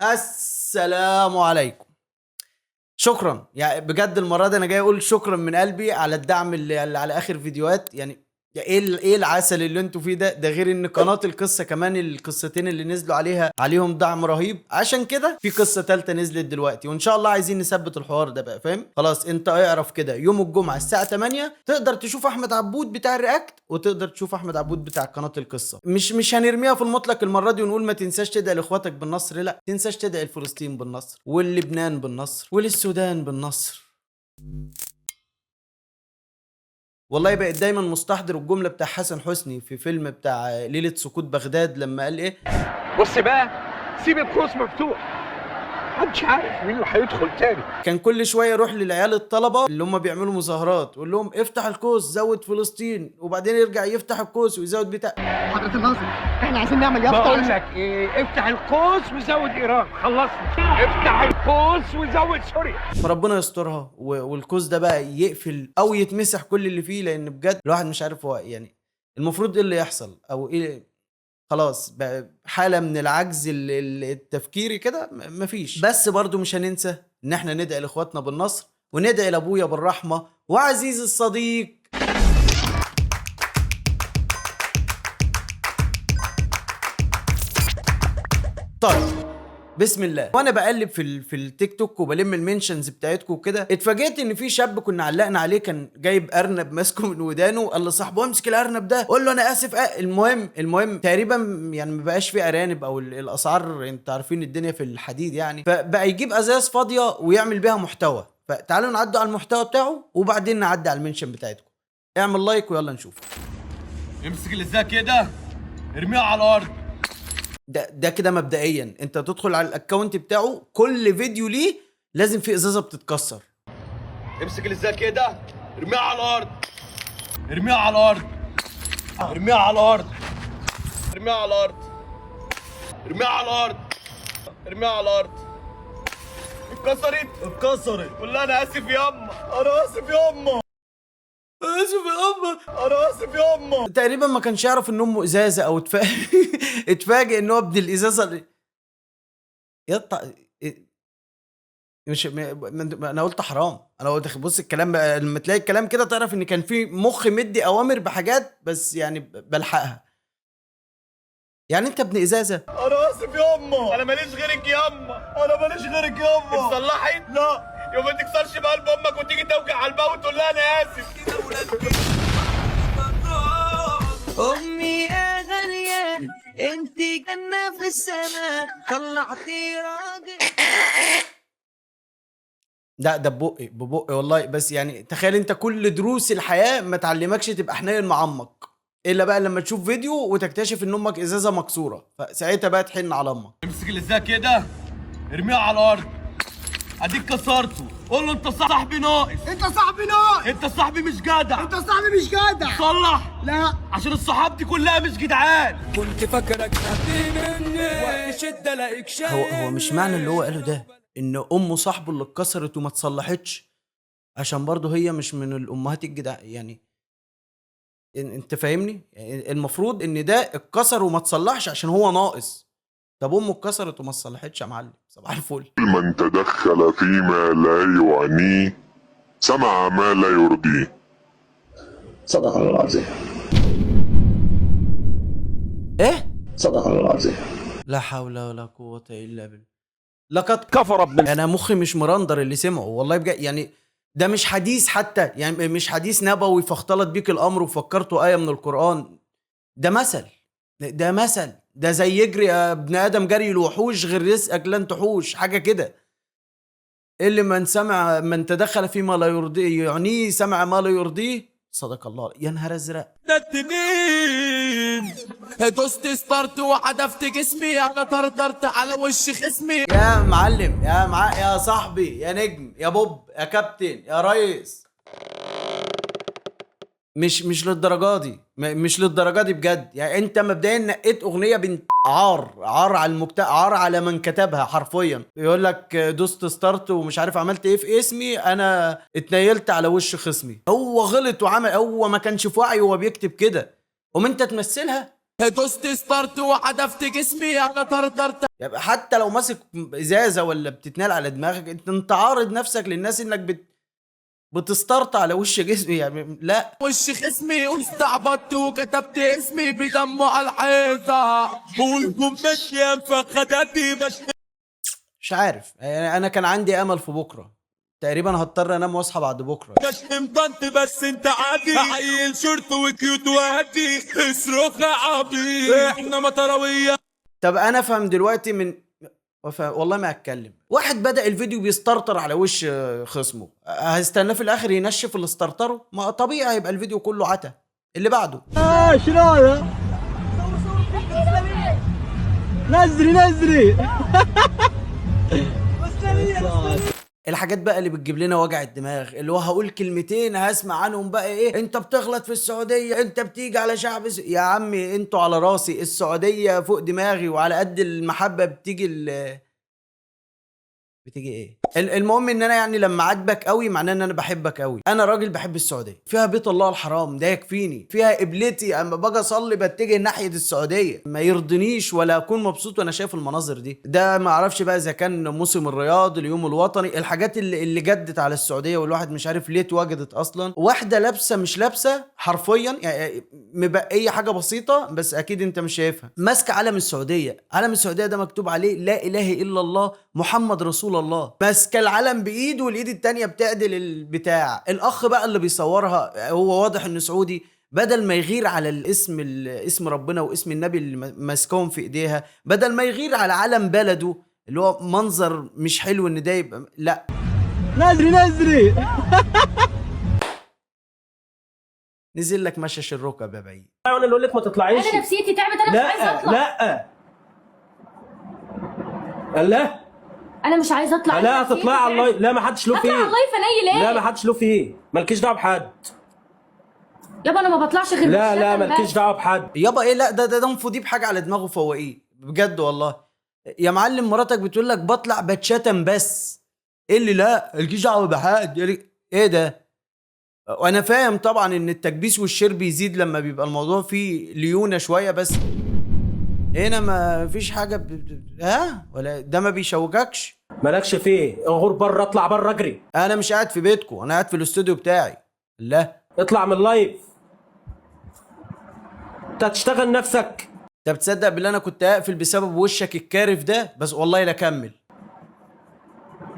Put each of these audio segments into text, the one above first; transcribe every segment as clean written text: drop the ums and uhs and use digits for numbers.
السلام عليكم. شكرا يعني بجد، المرة دي انا جاي اقول شكرا من قلبي على الدعم اللي على اخر فيديوهات. يعني ايه العسل اللي انتوا فيه ده؟ ده غير ان قناة القصة كمان القصتين اللي نزلوا عليهم دعم رهيب. عشان كده في قصة ثالثة نزلت دلوقتي، وان شاء الله عايزين نثبت الحوار ده بقى، فاهم؟ خلاص انت اعرف كده يوم الجمعة الساعة 8 تقدر تشوف احمد عبود بتاع ال react، وتقدر تشوف احمد عبود بتاع قناة القصة. مش هنرميها في المطلق المرة دي ونقول ما تنساش تدعي لاخواتك بالنصر، لا تنساش تدعي لفلسطين بالنصر، وللبنان بالنصر، وللسودان بالنصر. والله بقت دايما مستحضر الجملة بتاع حسن حسني في فيلم بتاع ليلة سقوط بغداد لما قال ايه؟ بص بقى، سيب القوس مفتوح، محدش عارف مين اللي هيدخل تاني. كان كل شوية يروح للعيال الطلبة اللي هم بيعملوا مظاهرات يقول لهم افتح القوس زود فلسطين، وبعدين يرجع يفتح القوس ويزود بتاع. حضرة الناظر احنا عايزين نعمل يافطة. بقول لك ايه، افتح القوس وزود ايران، خلصنا. افتح القوس وزود سوريا. فربنا يسترها والقوس ده بقى يقفل او يتمسح كل اللي فيه، لان بجد الواحد مش عارف هو يعني المفروض ايه اللي يحصل او ايه. خلاص بقى حالة من العجز التفكيري كده، مفيش. بس برضو مش هننسى ان احنا ندعي لاخواتنا بالنصر، وندعي لابويا بالرحمة، وعزيز الصديق. طيب بسم الله. وانا بقلب في التيك توك وبلم ال mentions بتاعتكم وكده، اتفاجئت ان في شاب كنا علقنا عليه كان جايب ارنب ماسكه من ودانه، قال لصاحبه امسك الارنب ده، قول له انا اسف. المهم تقريبا يعني ما بقاش في ارانب او الاسعار، انت عارفين الدنيا في الحديد يعني، فبقى يجيب ازاز فاضية ويعمل بيها محتوى. فتعالوا نعدوا على المحتوى بتاعه وبعدين نعدي على ال mention بتاعتكم. اعمل like ويلا نشوف. امسك الازاز كده ارميها على الارض. ده كده مبدئيا انت تدخل على ال account بتاعه، كل فيديو ليه لازم في ازازة بتتكسر. امسك الازاز كده ارميها على الارض، ارميها على الارض، ارميها على الارض، ارميها على الارض، ارميها على الارض، ارميها على الارض. اتكسرت، اتكسرت. قول لها انا اسف ياما، انا اسف ياما، اسف يا اما، انا اسف ياما. تقريبا ما كانش يعرف ان امه ازازة او اتفاجئ ان هو ابن الازازه يطلع. مش انا قلت حرام، انا قلت بص الكلام بقى، لما تلاقي الكلام كده تعرف ان كان في مخ مدي اوامر بحاجات، بس يعني بلحقها. يعني انت ابن ازازة؟ انا اسف ياما، انا ماليش غيرك ياما، انا ماليش غيرك ياما. اتصلحت؟ لا، يوم ما تكسرش بقلب امك وتيجي توجع على الباب وتقول لها انا اسف. امي يا غالية انت جنة في السماء، طلعتي راجل. ده ببقي ببقي والله. بس يعني تخيل انت كل دروس الحياة ما تعلمكش تبقى حنين مع امك، الا بقى لما تشوف فيديو وتكتشف ان امك ازازة مكسورة، فساعتها بقى تحن على امك. امسك الازاز كده ارميها على الارض، اديك كسرته. قول له انت صاحبي ناقص، انت صاحبي ناقص، انت صاحبي مش جدع، انت صاحبي مش جدع. صلح. لا، عشان الصحاب دي كلها مش جدعان. كنت فاكرك هتي مني شدة لاقيك هو مش معنى اللي هو قاله ده ان امه صاحبه اللي اتكسرت وما اتصلحتش عشان برضه هي مش من الامهات الجدع يعني؟ انت فاهمني؟ يعني المفروض ان ده اتكسر وما اتصلحش عشان هو ناقص. طب امه اتكسرت وما اتصلحتش يا معلم، صباح الفل. من تدخل فيما لا يعنيه سمع ما لا يرضيه. صدق الله العظيم. ايه؟ صدق الله العظيم. لا حول ولا قوة الا بالله. لقد كفر ابن. انا مخي مش مرندر اللي سمعه والله بجد. يعني ده مش حديث حتى، يعني مش حديث نبوي فاختلط بيك الامر وفكرته آية من القرآن. ده مثل، ده مثل، ده زي يجري يا ابن ادم جري الوحوش غير رزقك لن تحوش، حاجة كده. اللي من سمع من تدخل فيما لا يرضيه يعنيه سمع ما لا يرضيه. صدق الله. يا نهار ازرق. ده التنين دوست ستارت وحدفت جسمي، انا طرطرت على وش خصمي. يا معلم، يا صاحبي، يا نجم، يا بوب، يا كابتن، يا ريس، مش للدرجة دي، مش للدرجة دي بجد. يعني انت مبدئيا نقيت اغنية بنت عار، عار على المجتمع، عار على من كتبها حرفيا. يقول لك دوست start ومش عارف عملت ايه في اسمي، انا اتنيلت على وش خصمي. هو غلط وعمل، هو ما كانش في وعيه وهو بيكتب كده، قوم انت تمثلها. دوست start وحدفت جسمي على طرطرت يبقى حتى لو ماسك ازازة ولا بتتنال على دماغك، انت عارض نفسك للناس انك بتسترط على وش جسمي، يعني لا. وش خصمي واستعبطت وكتبت اسمي بدمه على الحيطة والجملة يا مفخداتي مش عارف يعني، انا كان عندي امل في بكره، تقريبا هضطر انام واصحى بعد بكره. مش بس انت عادي عيل شورت وكيوت وهادي اصرخ يا عبيط احنا مطرويه. طب انا افهم دلوقتي من والله ما اتكلم. واحد بدأ الفيديو بيسترطر على وش خصمه، هستناه في الاخر ينشف اللي استرطره؟ ما طبيعي هيبقى الفيديو كله عتا. اللي بعده شنو هذا؟ نزري نزري. الحاجات بقى اللي بتجيب لنا وجع الدماغ، اللي هو هقول كلمتين هسمع عنهم بقى ايه، انت بتغلط في السعودية، انت بتيجي على شعب يا عمي انتوا على راسي، السعودية فوق دماغي، وعلى قد المحبة بتيجي بتيجي ايه. المهم ان انا يعني لما عاتبك قوي معناه ان انا بحبك قوي. انا راجل بحب السعودية، فيها بيت الله الحرام ده يكفيني، فيها قبلتي، اما باجي اصلي بتجه ناحية السعودية، ما يرضنيش ولا اكون مبسوط وانا شايف المناظر دي. ده ما اعرفش بقى اذا كان موسم الرياض، اليوم الوطني، الحاجات اللي جدت على السعودية والواحد مش عارف ليه اتوجدت اصلا. واحدة لابسه مش لابسه حرفيا، يعني مبقيه حاجة بسيطة بس اكيد انت مش شايفها، ماسكه علم السعودية. علم السعودية ده مكتوب عليه لا اله الا الله محمد رسول الله، ماسكه العلم بايد والايد التانية بتعدل البتاع. الاخ بقى اللي بيصورها هو واضح انه سعودي، بدل ما يغير على الاسم، اسم ربنا واسم النبي اللي ماسكهم في ايديها، بدل ما يغير على علم بلده اللي هو منظر مش حلو ان ده يبقى، لا نزري نزري. نزل لك مشش الركب يا بعيد. انا اللي اقول لك ما تطلعيش. انا نفسيتي تعبت، انا مش عايزه اطلع. لا لا لا انا مش عايزه اطلع. لا هتطلعي على ال live. لا ما حدش له فيه. اطلع على ال live انيل ايه؟ لا ما حدش له فيه، مالكيش دعوه بحد يابا انا ما بطلعش غير لا لا مالكيش دعوه بحد يابا. ايه لا ده انفضيه بحاجة على دماغه فوقيه بجد والله. يا معلم مراتك بتقول لك بطلع بتشتم بس، ايه اللي لا مالكيش دعوه بحد؟ ايه ده؟ وانا فاهم طبعا ان التكبيس وال share بيزيد لما بيبقى الموضوع فيه ليونه شوية، بس هنا ما فيش حاجة ها ولا ده ما بيشوككش. مالكش فيه، غور بره، اطلع بره، اجري. انا مش قاعد في بيتكم، انا قاعد في الاستوديو بتاعي. لا اطلع من ال live، انت هتشتغل نفسك. انت بتصدق بالله انا كنت هقفل بسبب وشك الكارف ده، بس والله لا اكمل.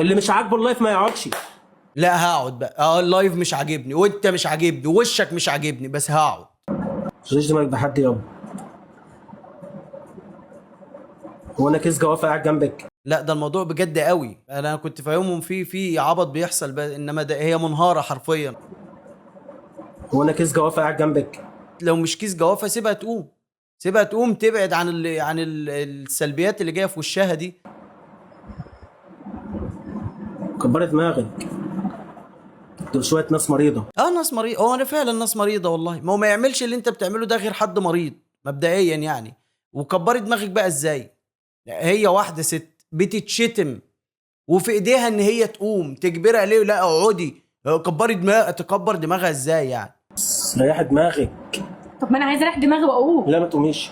اللي مش عاجبه ال live ما يقعدش. لا هقعد بقى، ال live مش عاجبني وانت مش عاجبني وشك مش عاجبني، بس هقعد. مش دماغك بحد يابا. هو انا كيس جوافه قاعد جنبك؟ لا ده الموضوع بجد قوي، انا كنت فاهمهم في عبط بيحصل، انما ده هي منهاره حرفيا. هو انا كيس جوافه قاعد جنبك؟ لو مش كيس جوافه سيبها تقوم، سيبها تقوم، تبعد عن السلبيات اللي جاية في وشها دي. كبرت دماغك، دول شوية ناس مريضه. ناس مريضه، هو انا فعلا ناس مريضه والله. ما هو ما يعملش اللي انت بتعمله ده غير حد مريض مبدئيا يعني. وكبرت دماغك بقى ازاي؟ هي واحدة ست بتتشتم وفي ايديها ان هي تقوم، تجبرها ليه؟ لا اقعدي، كبري دماغك. تكبر دماغها ازاي يعني؟ ريحي دماغك. طب ما انا عايزه اريح دماغي واقوم. لا ما تقوميش،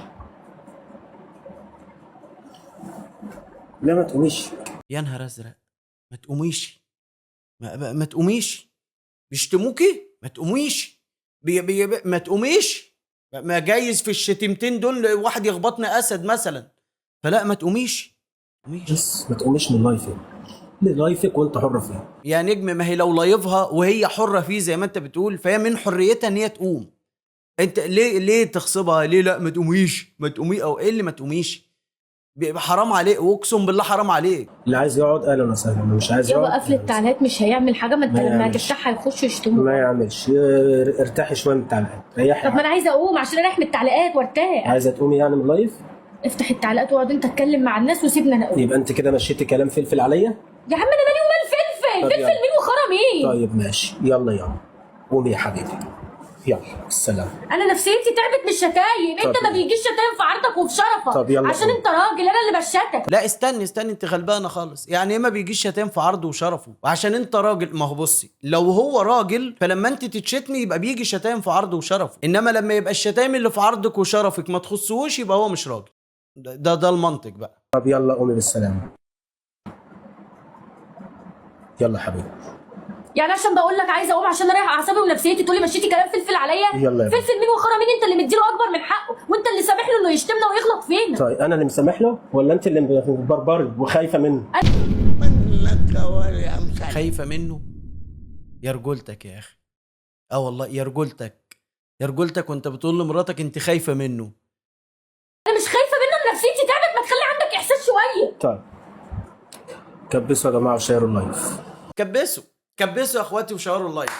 لا ما تقوميش. يا نهار ازرق، ما تقوميش، ما تقوميش، بيشتموكي ما تقوميش، بي بي ما تقوميش. ما جايز في الشتيمتين دول واحد يخبطنا اسد مثلا، فلا ما تقوميش. بس ما تقوميش من live ك، live ك وانت حره فيه يا نجم. ما هي لو live ها وهي حره فيه زي ما انت بتقول، فهي من حريتها ان هي تقوم. انت ليه تغصبها؟ ليه لا ما تقوميش، ما تقومي، او ايه اللي ما تقوميش؟ حرام عليك، واقسم بالله حرام عليك. اللي عايز يقعد اهلا وسهلا، اللي مش عايز يقعد يابا قفل التعليقات مش هيعمل حاجة. ما انت لما هتفتحها هيخشوا يشتموك. ما يعملش، ارتاحي شوية من التعليقات، ريحي. طب ما انا عايزه اقوم عشان اريح من التعليقات وارتاح. عايزه تقومي يعني من ال live؟ افتح التعليقات واقعد انت اتكلم مع الناس وسيبنا انا اقوم. يبقى انت كده مشيتي كلام فلفل عليا؟ يا عم انا مالي ومال فلفل؟ فلفل مين وخرم ايه؟ طيب ماشي، يلا يلا قومي يا حبيبي. يلا السلام. انا نفسيتي تعبت من الشتايم، انت ما بيجيش شتايم في عرضك وفي شرفك. طب يلا عشان انت راجل، انا اللي بشتك. لا استني استني، انت غلبانه خالص. يعني ايه ما بيجيش شتايم في عرضه وشرفه وعشان انت راجل؟ ما هو بصي، لو هو راجل فلما انت تتشتمي يبقى بيجي شتايم في عرضه وشرفه، انما لما يبقى الشتايم اللي في عرضك وشرفك ما تخصهوش يبقى هو مش راجل. ده المنطق بقى. طب يلا قومي بالسلامة. يلا حبيبي. يعني عشان بقول لك عايزه اقوم عشان اريح اعصابي ونفسيتي تقول لي مشيتي كلام فلفل عليا؟ يلا يا فلفل مين وخرا مين؟ انت اللي مديله اكبر من حقه، وانت اللي سامح له انه يشتمنا ويغلط فينا. طيب انا اللي مسامح له ولا انت اللي بربري وخايفة منه؟ خايفة منه؟ يا رجولتك يا اخي. اه والله يا رجولتك، يا رجولتك وانت بتقول لمراتك انت خايفة منه. انا مش خايفة منه، انا نفسيتي تعبت. ما تخلي عندك احساس شوية. طيب كبسوا يا جماعة وشيروا ال live. كبسوا كبسوا يا اخواتي وشيروا ال live،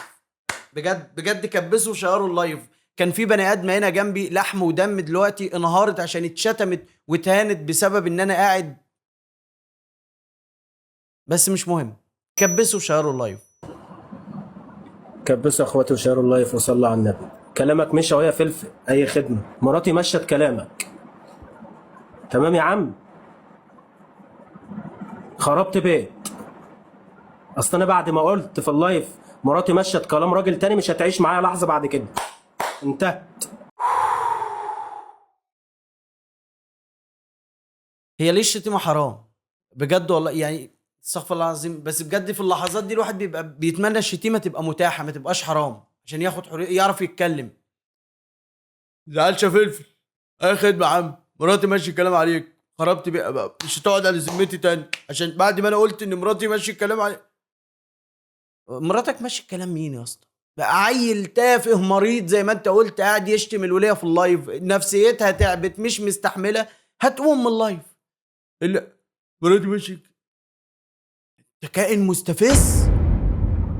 بجد بجد كبسوا وشيروا ال live. كان في بني ادم هنا جنبي لحم ودم دلوقتي انهارت عشان اتشتمت واتهانت بسبب ان انا قاعد، بس مش مهم. كبسوا وشيروا ال live. كبسوا يا اخواتي وشيروا ال live وصلوا على النبي. كلامك مش اهو يا فلفل، اي خدمة. مراتي مشت كلامك. تمام يا عم، خربت بيت. اصل انا بعد ما قلت في ال live مراتي مشت كلام راجل تاني مش هتعيش معايا لحظة بعد كده. انتهت. هي ليه الشتيمة حرام؟ بجد والله، يعني استغفر الله العظيم، بس بجد في اللحظات دي الواحد بيبقى بيتمنى الشتيمة تبقى متاحة، ما تبقاش حرام، عشان ياخد حرية يعرف يتكلم. زعلش يا فلفل، اي خدمة يا عم، مراتي ماشي الكلام عليك، خربت بقى، مش هتقعد على ذمتي تاني عشان بعد ما انا قلت ان مراتي ماشي الكلام عليك. مراتك ماشي الكلام مين يا اسطى؟ بقى عيل تافه مريض زي ما انت قلت قاعد يشتم الوليه في ال live، نفسيتها تعبت مش مستحمله، هتقوم من ال live. لا مراتي ماشي، انت كائن مستفز.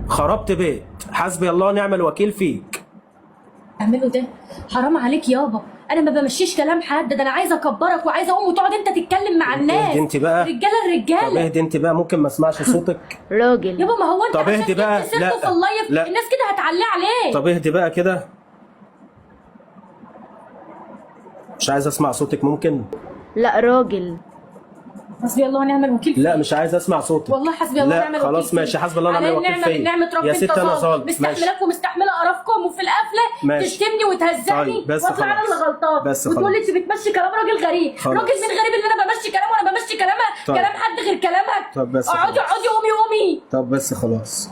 خربت بيت، حسبي الله ونعم الوكيل فيك. اعمله ده حرام عليك يابا، انا ما بمشيش كلام حد، ده انا عايزه اكبرك وعايزه اقوم وتقعد انت تتكلم مع الناس. اهدي انت بقى. رجاله الرجالة. طب اهدي انت بقى، ممكن ما اسمعش صوتك؟ راجل يابا، ما هو انت طب اهدي بقى. لا في ال live الناس كده هتعلق عليك. طب اهدي بقى كده، مش عايز اسمع صوتك. ممكن؟ لا راجل. حسبي الله ونعم الوكيل. لا مش عايز اسمع صوتك والله. حسبي الله ونعم الوكيل. خلاص ماشي، حسبي الله ونعم الوكيل فيا. نعمة ربي يا ست انا ظالم، مستحملاك ومستحمله قرفكم، وفي القفله تشتمني وتهزقني واطلع انا اللي غلطان، وتقول لي انت بتمشي كلام راجل غريب. خلاص. راجل مين غريب اللي انا بمشي كلامه؟ وانا بمشي كلامها؟ طيب. كلام حد غير كلامك. طب بس اقعدي اقعدي قومي قومي. طب بس خلاص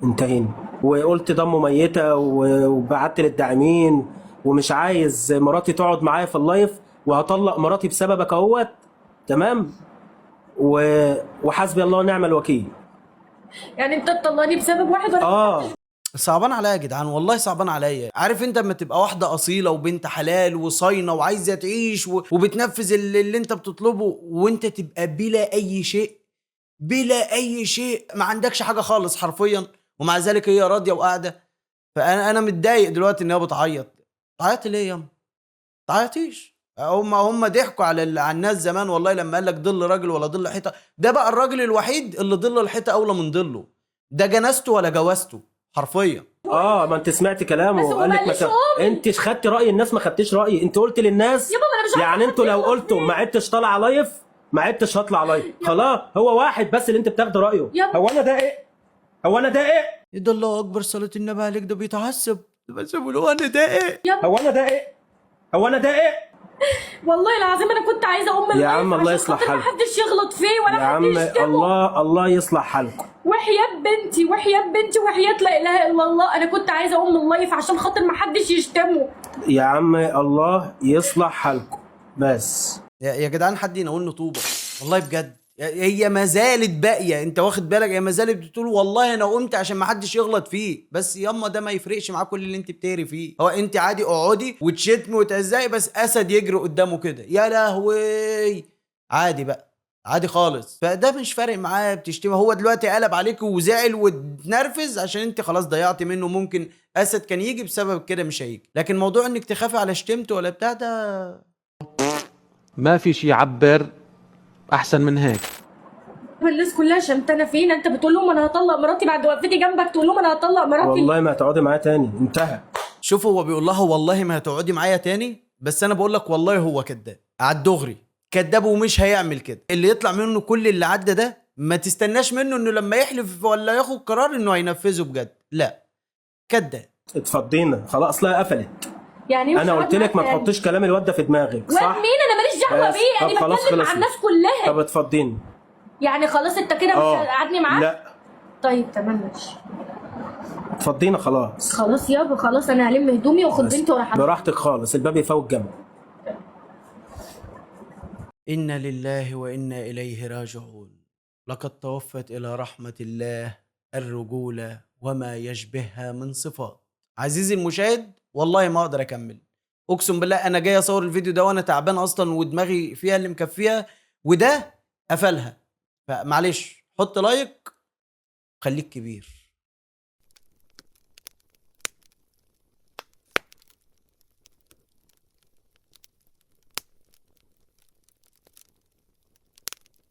انتهينا. وقلت ضمه ميته وبعت للداعمين، ومش عايز مراتي تقعد معايا في ال live، وهطلق مراتي بسببك اهوت. تمام. وحسبي الله ونعم الوكيل. يعني انت تطلقني بسبب واحد ولا صعبان عليا يا جدعان، والله صعبان عليا. عارف انت اما تبقى واحدة اصيلة وبنت حلال وصاينه وعايزه تعيش وبتنفذ اللي انت بتطلبه، وانت تبقى بلا اي شيء، بلا اي شيء، ما عندكش حاجة خالص حرفيا، ومع ذلك هي راضية وقاعدة. فانا متضايق دلوقتي ان هي بتعيط. تعيطي ليه ياما؟ تعيطيش. هم ضحكوا على الناس زمان والله لما قال لك ظل راجل ولا ظل حيطة. ده بقى الراجل الوحيد اللي ظل الحيطة اولى من ظله، ده جنازته ولا جوازته حرفيا. ما انت سمعت كلامه وقال لك انت خدتي راي الناس، ما خدتيش رايي. انت قلت للناس يابا ما انا مش يعني انتوا لو قلتوا ما عدتش طالعه live، ما عدتش هطلع live خلاص. هو واحد بس اللي انت بتاخد رايه. هو انا ده ايه؟ هو انا ده ايه؟ ايه ده؟ الله اكبر، صلاة النبي عليك، ده بيتعصب. بس هو انا ده ايه؟ هو انا ده ايه؟ هو انا ده ايه؟ والله العظيم انا كنت عايزه اقوم يا عم. الله يصلح حالكم، ما حدش يغلط فيه ولا يا حد عم يشتمه. الله يصلح حالكم. وحياة بنتي، وحياة بنتي، وحياة لا اله الا الله، انا كنت عايزه اقوم من ال live عشان خاطر ما حدش يشتمه. يا عم الله يصلح حالكم بس. يا جدعان حد يناولني طوبة والله بجد. هي ما زالت باقية، انت واخد بالك؟ هي ما زالت بتقول والله انا قمت عشان ما حدش يغلط فيه، بس ياما ده ما يفرقش معاه كل اللي انت بتهري فيه. هو انت عادي اقعدي وتشتمي وتهزقي، بس اسد يجري قدامه كده، يا لهوي، عادي بقى، عادي خالص. فده مش فارق معاه بتشتمي. هو دلوقتي قلب عليك وزعل واتنرفز عشان انت خلاص ضيعتي منه. ممكن اسد كان يجي بسبب كده مش هيجي، لكن موضوع انك تخافي على شتمته ولا بتاع ده ما في شيء يعبر احسن من هيك. الناس كلها شمتانه فينا، انت بتقول لهم انا هطلق مراتي بعد وقفتي جنبك، تقول لهم انا هطلق مراتي. والله ما هتقعدي معايا تاني، انتهى. شوف هو بيقول لها والله ما هتقعدي معايا تاني، بس انا بقول لك والله هو كذاب على الدغري، كذاب ومش هيعمل كده. اللي يطلع منه كل اللي عدى ده ما تستناش منه انه لما يحلف ولا ياخد قرار انه هينفذه بجد، لا كذاب. اتفضينا خلاص، لا قفلت. يعني إيه مش انا هقعد قلت لك معاك ما تاني؟ تحطيش كلام الواد ده في دماغك، واد صح؟ مين؟ انا ماليش دعوه بس. بيه، طب انا خلاص بتكلم مع خلصنا. الناس كلها. طب اتفضينا. يعني خلاص انت كده مش هتقعدني معاك؟ لا. طيب تمام ماشي. اتفضينا خلاص. خلاص يابا خلاص، انا هلم هدومي واخد بس. بنتي واروح. براحتك خالص، الباب يفوت جنب. إنا لله وإنا إليه راجعون. لقد توفت إلى رحمة الله الرجولة وما يشبهها من صفات. عزيزي المشاهد والله ما أقدر أكمل، أقسم بالله أنا جاي أصور الفيديو ده وأنا تعبان أصلا ودماغي فيها اللي مكفيها، وده قفلها. فمعلش حط لايك، خليك كبير.